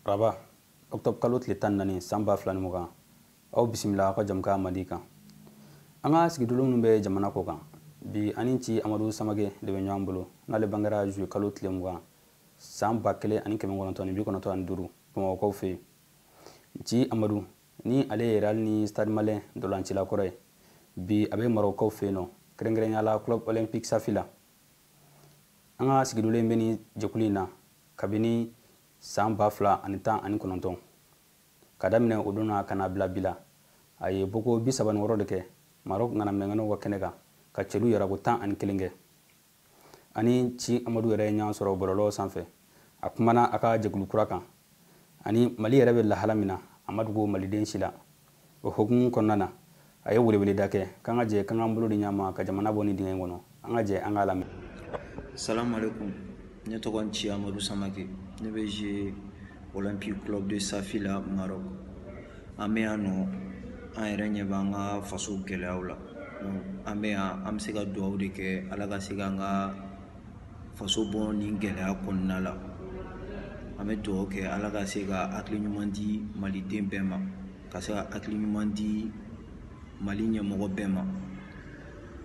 Araba, octobre kalo tile 14 san 2020, aw bisimila aw ka jamukan mandi kan. An ka sigidolo minnu bɛ jamana kɔ kan bi, ani Nci Amadu Samake de bɛ ɲɔgɔn bolo, n'ale bangera juillet kalo tile 20 san 1995 Bamakɔkaw fɛ yen. Nci Amadu ni ale ye Real ni Stade Malien dolancila kɔrɔ ye, bi a bɛ Marɔkukaw fɛ yen nɔ, kɛrɛnkɛrɛnnenya la Club Olympique Safi la. An ka sigidolen bɛ ni jɛkulu in na kabini san 2019, ka daminɛ o don na ka na bila bi la, a ye bɔko 36 de kɛ Maroc ŋanaminɛŋanaw ka kɛnɛ kan, ka cɛlu yarako 11 kɛ. Ani Nci Amadu yɛrɛ ye ɲɔgɔn sɔrɔ bɔlɔlɔ sanfɛ, a kumana a ka jɛkulu kura kan ani Mali yɛrɛ bɛ lahala min na, a ma dogo maliden si la. O hukumu kɔnɔna na, a ye weleweleda kɛ k'an ka jɛ k'an k'an bolo di ɲɔgɔn ma ka jamana bɔ ni dingɛ in kɔnɔ. An ka jɛ an k'a lamɛn. Salam alaikum. Ne tɔgɔ Nci Amadu Samake. Ne bɛ jouer Olympique Club de Safi la Maroc. An bɛ yan nɔ, an yɛrɛ ɲɛ b'an ka faso gɛlɛyaw la. Donc an bɛ yan, an bɛ se ka dugawu de kɛ Ala ka se k'an ka faso bɔ nin gɛlɛya kɔnɔna la. An bɛ dugawu kɛ Ala ka se ka hakili ɲuman di maliden bɛɛ ma, ka se ka hakili ɲuman di Mali ɲɛmɔgɔ bɛɛ ma.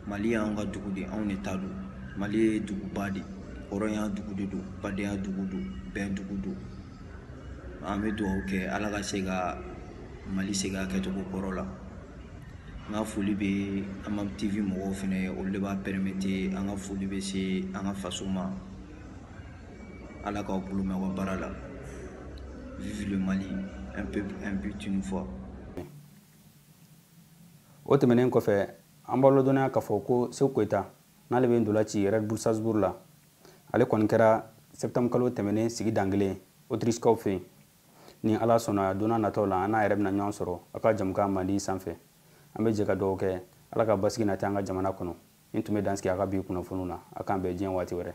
Mali y'an ka dugu de, anw de ta don. Mali ye duguba de, hɔrɔnya dugu de don, badenya dugu don, bɛn dugu don. An bɛ dugawu kɛ Ala ka se ka Mali segin a kɛcogo kɔrɔ la. N ka foli bɛ Amab TV mɔgɔw fɛnɛ ye, olu de b'a permettre an ka foli bɛ se an ka faso ma. Ala k'aw bolo mɛn aw ka baara la. Vive le Mali, un peuple, un but, une foi. O tɛmɛnen kɔfɛ, an b'aw ladɔnniya k'a fɔ ko Seku Koyita, n'ale bɛ ntola ci Red Bull Salzbourg la, ale kɔni kɛra septembre kalo tɛmɛnen sigi dan kelen Autrichekaw fɛ yen. Ni Ala sɔnna, don n'a nataw la, an n'a yɛrɛ bɛna ɲɔgɔn sɔrɔ aw ka jamukan mandi sanfɛ. An bɛ jɛ ka dugawu kɛ Ala ka basigi nati an ka jamana kɔnɔ. Nin tun bɛ dan sigi a ka bi kunnafoniw na. A k'an bɛn diɲɛ waati wɛrɛ.